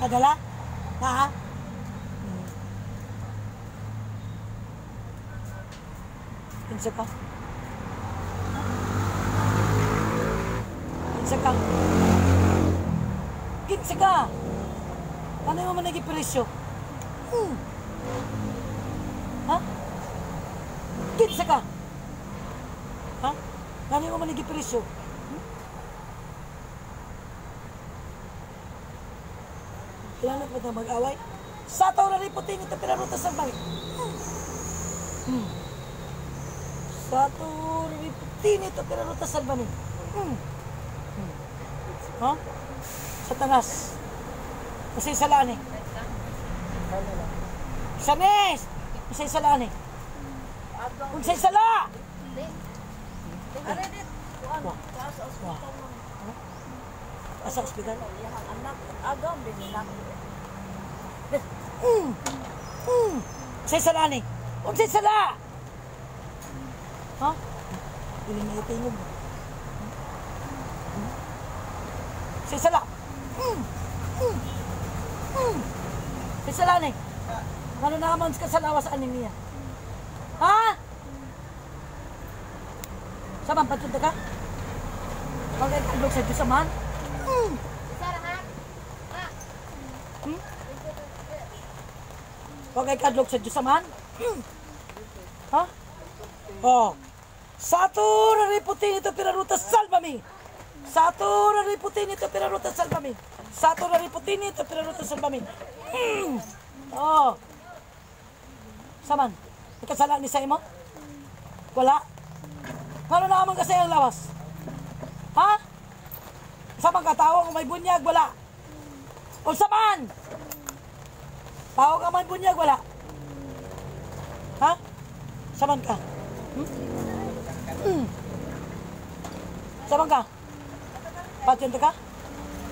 Kadala? Ha? Kinsa ka? Kinsa ka? Kinsa ka? Ano yung man naging presyo? Ha? Kinsa ka? Ha? Ano yung man naging presyo? Kailangan pa na mag-away? Sa tao na rin puti nito pinarutas ang balik. Sa tao na rin puti nito pinarutas ang balik. Ha? Satanas. Kasi salaan eh. Sanes! Kasi salaan eh. Kung sa sala! Wah. Wah. Asa ospital? Agam din nila. Sa sala ni. Unsay sala? Ha? Dili na itingog. Sa sala. Sa sala ni. Ano naman ka sa lawas ani niya? Ha? Sa man patunta ka? Pag-adlok sa Diyos man? Huwag ay kadlok sa Diyos man. Ha? Oh. Satura riputin ito piraruta salvami. Satura riputin ito piraruta salvami. Satura riputin ito piraruta salvami. Oh. Saman, nagkasala ni sa imo? Wala. Paano naman kasi ang lawas? Ha? Saman ka tao kung may bunyag, wala. O saman! Tao ka man bunyag, wala. Ha? Saman ka? Saman ka? Patyente ka?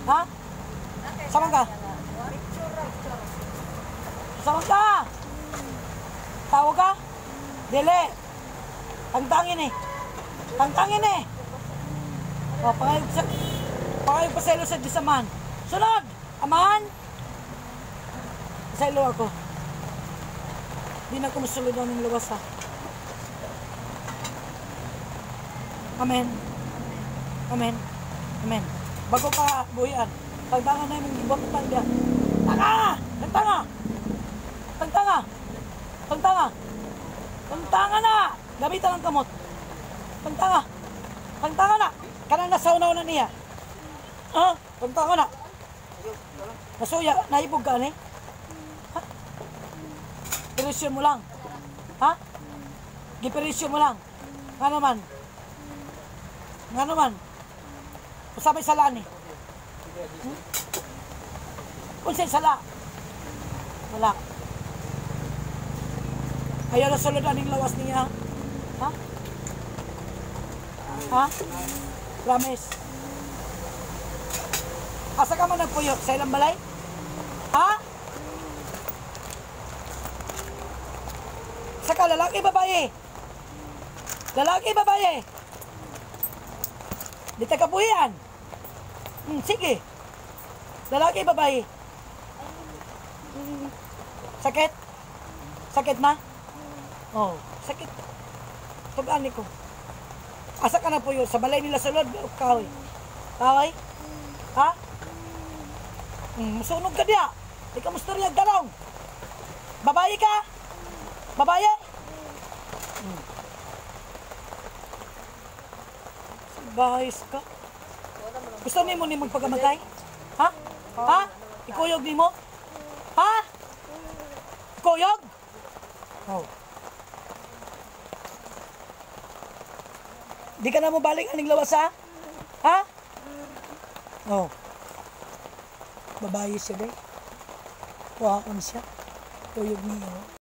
Ha? Saman ka? Saman ka? Tao ka? Dili. Tangtangin eh. Tangtangin eh. O, pangayog pa sa ilo sa Diyos aman. Sunod! Aman! Sa ilo ako. Di na ako masulod ng lawas ha. Amen. Amen. Amen. Bago ka buhian, pagtangan na yung ibang tangga. Tanga! Tangtanga! Tangtanga! Tangtanga! Tangtanga na! Gamitan ang kamot. Tangtanga! Tangtanga na! Kanang nasa una-una niya. Ha? Tangtanga na! Nasuya, naibog ka ni? Ha? Perisyo mo lang. Ha? Giperisyo mo lang. Nga naman. Nga naman. Usapay sala ni. Unsay sala? Wala. Ayaw na sulod aning lawas niya. Ha? Ha? Promise. Asa ka man nagpuyo? Sa ilang balay? Ha? Saka lalaki, babae? Lalaki, babae? Di ta kabuhian. Sige. Lalaki, babae? Sakit? Sakit na? Oh, sakit. Tugaan ko. Asa ka na po yun? Sa balay nila sa loob, kahoy. Kahoy? Ha? Musunog ka diya. Di ka mustorya, darong. Babae ka? Babae? Bayos ka. Gusto nimo ni magpagamatay? Ha? Ha? Ikuyog nimo? Ha? Ikuyog? Oh. Di ka na mo balik aning lawas ha? Ha? Oh. Babae siya day. Kuhaon siya. Kuyog niyo.